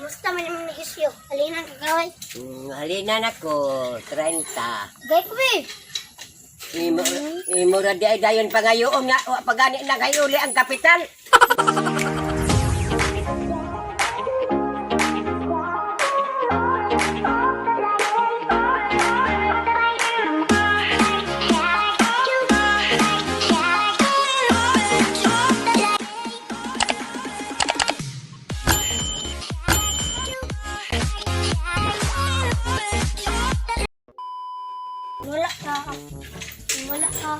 Kumusta man yung negosyo? Halinan ka kaway. Halinan ako, 30. Gay ko be. Imo, imo ra di ay dayon pangayoon nga, wa pa gani na kayo uli ang kapital. Wala ka. Wala ka.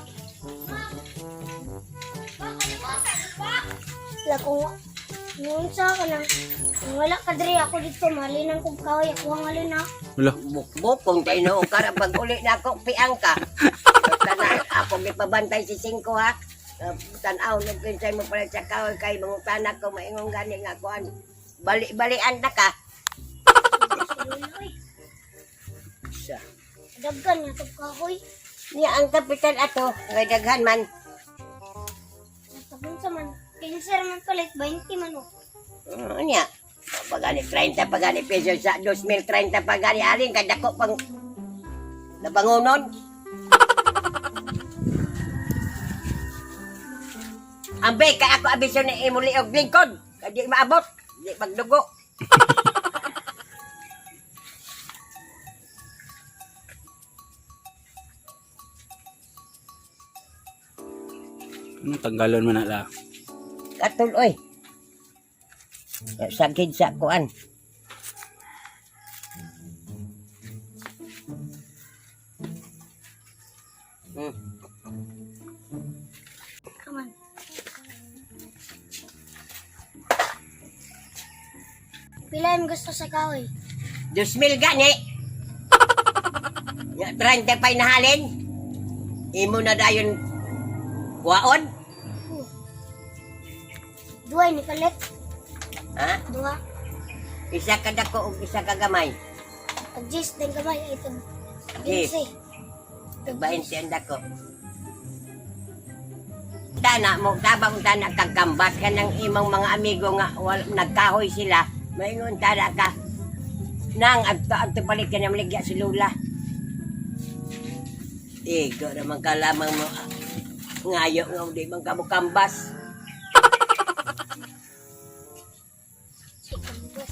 Wala kung noon sa ka nang kung wala ka diri ako dito mahalinan kong kahoy ako ang halin ha. Wala. Bukbuk kung tayo noong kara pag uli na ako, piang ka. Tanaw, ako may pabantay si Singko ha. Tanaw, nagkinsay mo pala sa kahoy kay mangutanak ko, maingon gani nga kuan. Bali-balian na ka. Si Lola oy. Sa. Daghan nga tong kahoy. Niya ang kapital ato, ngay daghan man. Tagun sa man. Pinser man palit 20 man oh. Niya. Pagani 30 pagani peso sa 2030 pagani alin kadako pang nabangonon. Ambe kay ako abisyon ni imuli og lingkod. Kay di maabot, di magdugo. Anong tanggalon man na la? Katul oy. Sakit sa kuan. Come on. Pila yung gusto sa kahoy? 2,000 gani. Nga 30 pa'y nahalin. Imo na dayon kuwaon. Oh. Duha ni palit. Ha? Duha. Isa ka dako ug isa ka gamay. Tag 10 din gamay ay tag Jis. 20. Tag 20 ang dako. Tana mo tabang tana kag kambas ka ng imong mga amigo nga wal, nagkahoy sila. Maingon tana ka. Nang adto adto palit ka na maligya si Lula. Igo naman ka lamang mo ngayo nga di man ka mo kambas. Si kambas.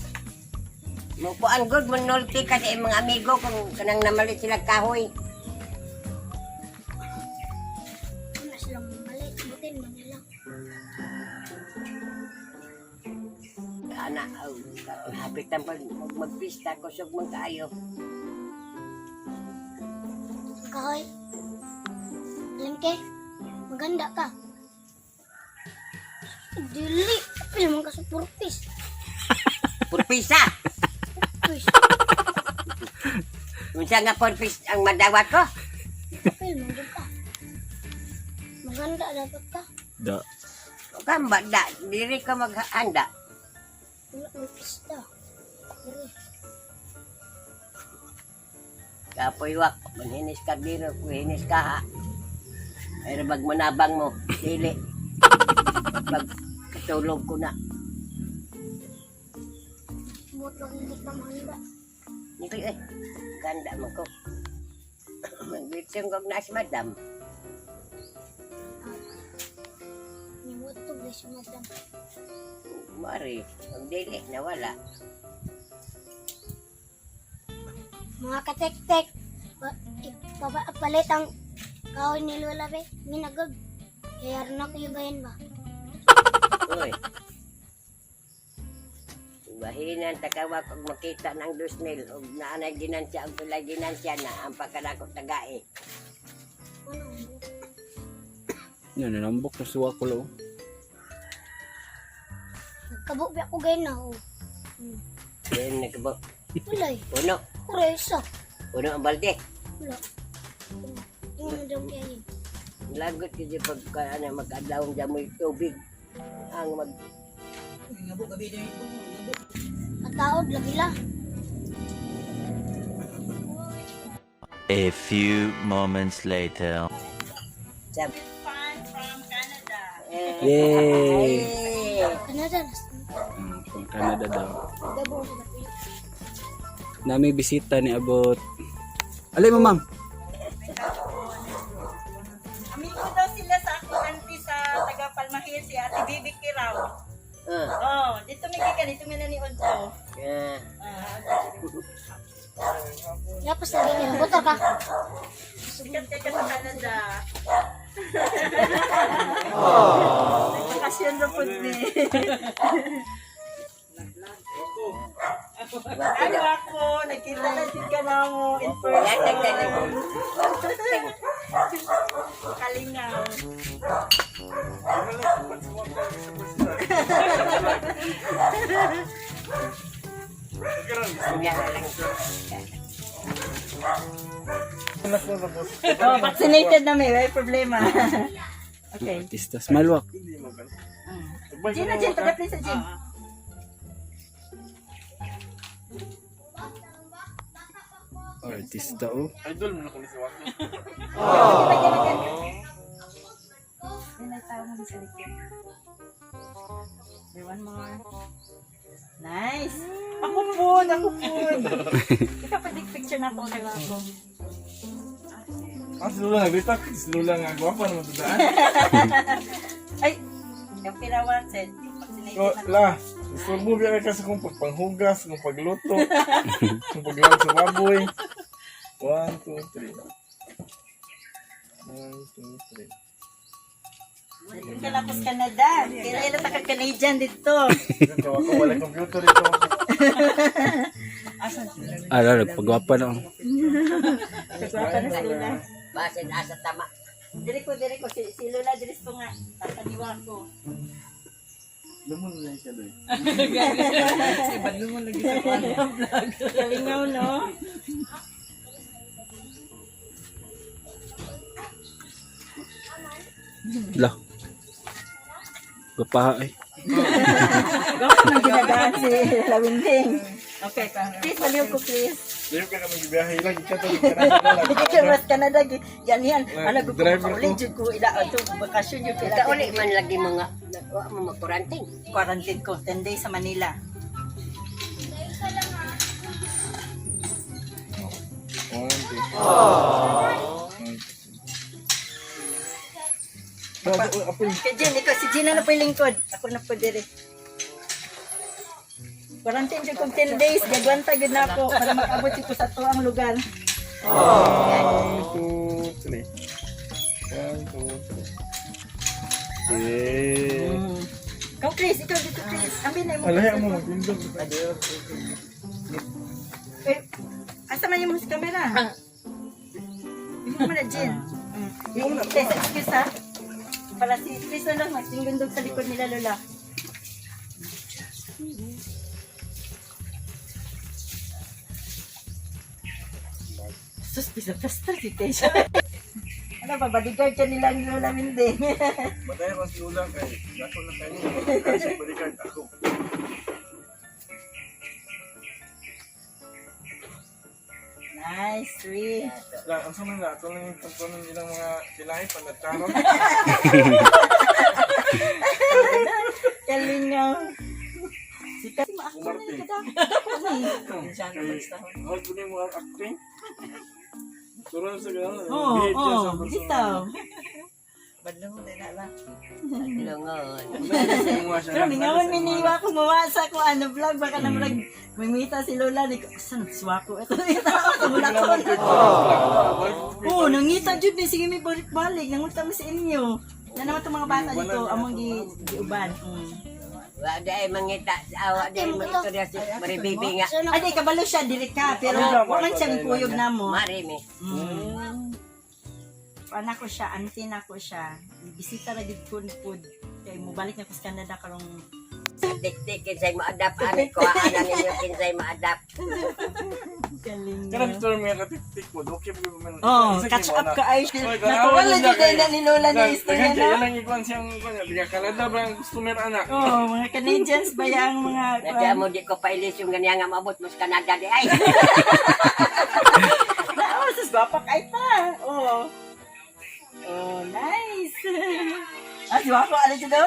Mukuan good, manulti ka sa imong mga amigo kung kanang namalit sila kahoy. Ano silang mamalit? Butin man nila. Ana, oh, hapit ang pag magpista, kusog man kaayo. Kahoy. Alingke, maganda ka. Dili. Apil man ka sa purpis. Purpisa! Purpis. Unsa nga purpis ang madawat ko? Apil man jud ka. Maganda dapat ka. Da. Kamba, da, diri ka maghanda. Wala may pista. Dili. Kapoy wak, manhinis ka diro, kuhinis ka ha. Pero bag manabang mo, dili. Pag katulog ko na. Buot lang hindi ka maganda. Hindi eh, ganda man ko. Magbitsong kog na si madam. Nimuot to bless you, madam. Mari, ang dili, nawala. Mga katek-tek, ipapalit ang kahoy ni Lola be. Minagod. Kaya rin ako yung bayan ba? Uy. Bahinan takawak og makita ng 2,000 og naanay ginansya og tulay ginansya na ang pagkadakot tagae. Ano? Yan, nanambok na suwa ko lo. Nagkabok ba ako gayon na? Oh. Then nagbo Walay. puno, Ura isa. puno ang balde. Wala. Tingnan mo daw kaya yun. Lagot gyud pagka ano magkadlawong jamoy tubig ang mag Kataod lagi la. A few moments later. sab. Yay! Ay, Canada. From Canada daw. Nami bisita ni abot. Alay mo, ma'am. Amigo daw sila sa akong auntie sa taga Palmahil, si Ate Bibi Kiraw. Ah. Oh, dito may kika, dito may naniod ko. Ah. Ah, Tapos lagi ka motor ka. sikat ka sa Canada. Nagbakasyon na po ni. Ay, ako, nagkita na din ka na mo in person. Kalingaw. Oh, vaccinated na may problema. Okay. Artista. Smile walk. Gina, Jin, taga please, Jin. Artista, oh. Idol mo na kung si Waki. Yan ang tao mo sa likod. Okay, one more. Nice. Ako po, ako po. Ikaw pa picture na ako kay ako. Ah, si Lula nagrita. Si Lula nga gwapa naman sa daan. Ay, yung pirawan said, vaccinated So, na. la, subo biya ka sa kong pagpanghugas, kung pagluto, kung paglaw sa baboy. 1, 2, 3. 1, 2, 3. Yung kalapos Canada. Kaya na taka Canadian dito. Ito ako, wala computer ito. Ala, nagpagwapa na. Oh. Kagwapa na si Lula. Basin asa tama. Diri ko si Lula diri ko nga. Tataniwa ko. Lamon na siya doy. Kalingaw, no? La. Gwapaha ay. Gwapa nang ginagaan si Lawinding. Okay, please, baliw ko, please. Dili ka kami gibiyahe lang ikato ka na. Hindi ka mas Canada, ganihan. Ano, ko Driver uli, ko. jud ko, ila, ito, bakasyon yun, Ika uli man lagi mga wa mo magkuranting. Quarantine ko, 10 days sa Manila. 1, 2, 3. Kay Jen, ikaw, si Gina na po yung lingkod. Ako na po dire. Quarantine jud kong 10 days, gagwanta gud na ako para makaabot jud ko sa tuang lugar. 1, 2, 3. 1, 2, 3. Yeah. Ikaw, Chris, ikaw dito, Chris. Ambil na mo. Alay mo magtindog. Eh, asa man yung camera? Imo mo na, Jen. Mm. Please, excuse ha. Para si Chris na lang, magsinggundog sa likod nila, Lola. Sus, bisa pasta si Tesha. Ano ba, bodyguard ka nila ni Lola Minde. Batay ko si Lula kay dako na kayo. Kasi bodyguard ako. Nice, sweet. La, ang sama na ato lang yung tungkunan nilang mga tilahi pandataro. Kalingaw. Si Kasi maakto na Umarte. yung kada. Kay hold ko mo ang acting. Turo sa gano'n. Oo, Behave siya oo, sa personal. dito. Badlong mo na lang. Lungon. Pero mingawan mi ni ko mawasa ko ano vlog baka na vlog mimita si Lola ni ko saan swako ito ito ako mula ko. Oh, nangita jud ni sige mi balik nangulta mi sa inyo. Na naman tong mga bata dito among gi giuban. Wa di mangita awa di maistorya si Maribibi nga. Ay di kabalo siya diri ka pero wa man siya kuyog namo. Mari mi. Anak ko siya, auntie na ko siya. Bisita ra gid ko pud kay mobalik na ko sa Canada karong Tik-tik kinsay mo-adapt ani ko ana ninyo kinsay mo-adapt. galing. Kanang dito mga katik-tik mo, okay pa man. Oh, Isa catch kay mo up na. ka ay. Oy, Natuwa tanawa jud nila na ni Lola ni istorya Daghan na. kay ilang ikuan siyang kuan, taga Canada ba ang customer ana? Oh, mga Canadians ba yang mga Nadya mo di ko pailis yung ganyan nga maabot mo sa Canada di ay. Oh, sus gwapa kay ta. Oh. Oh, nice. Ah, si Wako, ano dito?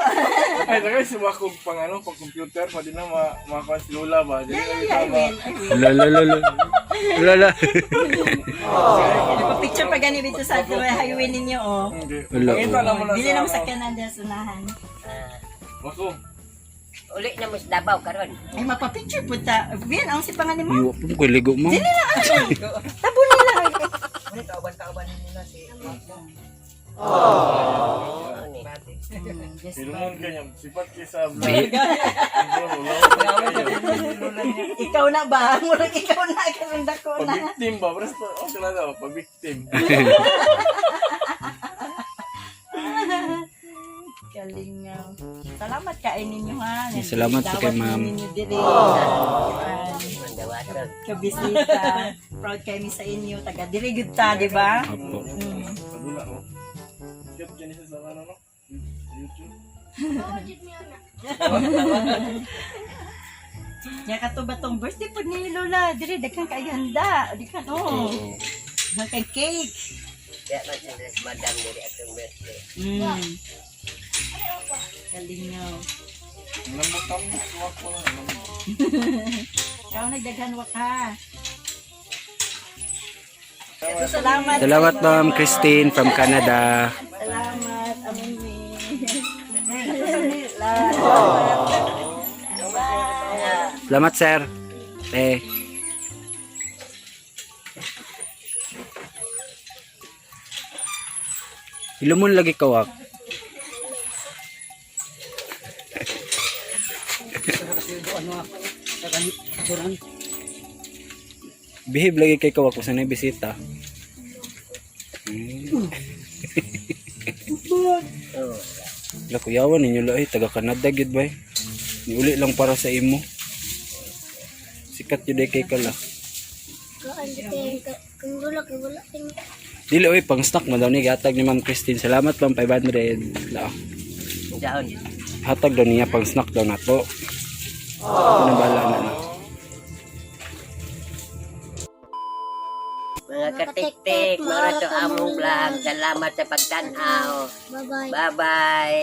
Ay, tagay si Wako pang ano, pang computer, pwede na makuha si Lola ba? Dili Yeah, na yeah, yeah, I ba? will. I will. La la la la. La la. Nagpa-picture pa gani dito sa highway ninyo, oh. Hindi. Wala, Pangita oh. lang mo na Dili sa na ano. masakyanan dyan sa unahan. Wako. Uli na mo sa Davao karon. Ay, mapapicture po ta. Bien, ang si panganin mo. Iwa po ko ligo mo. Dili lang, ano lang. Tabo nila. Yes. Silumon kanya, sipat kay sa vlog. Bi- Ikaw na ba? Murag ikaw na. Karong dako na. Pag-victim ba? Pero okay lang daw, pag-victim. Kalingaw. Salamat kain ninyo ha. Salamat po kay Dawat ma'am. ninyo diri. Mandawaton. Kabisita. Proud kami sa inyo. Taga diri gud ta, di ba? Opo. Padula, oh. Cute dyan siya sa ano, no? YouTube. Oo, jud niya na. Nya kato ba tong birthday pag ni Lola? Diri daghan kay handa. Daghan oh. Daghan kay cake. Kaya man sila si Madam diri atong birthday. Kalingaw. Lambot-lambot, si Wako na. Lambot. Ikaw nagdaghan wa ka. Salamat. Salamat Ma'am Christine from Canada. Salamat, amon mi. Salamat sir. Eh. Ilumon lagi kawak. Behave lagi kay kawak kung sanay bisita. La kuyawan ninyo la ay taga Canada gyud bay. Niuli lang para sa imo. Sikat yun ay kay kala. Kaan jud tayo kung wala kay wala ting Dili oy pang stock mo daw ni gatag ni Ma'am Christine. Salamat ma'am 500. La. Daon. Hatag daw niya pang snack daw nato. Ano bala na na. Mga katiktik, mga to among vlog. Salamat sa pagtanaw. Bye-bye. Bye-bye.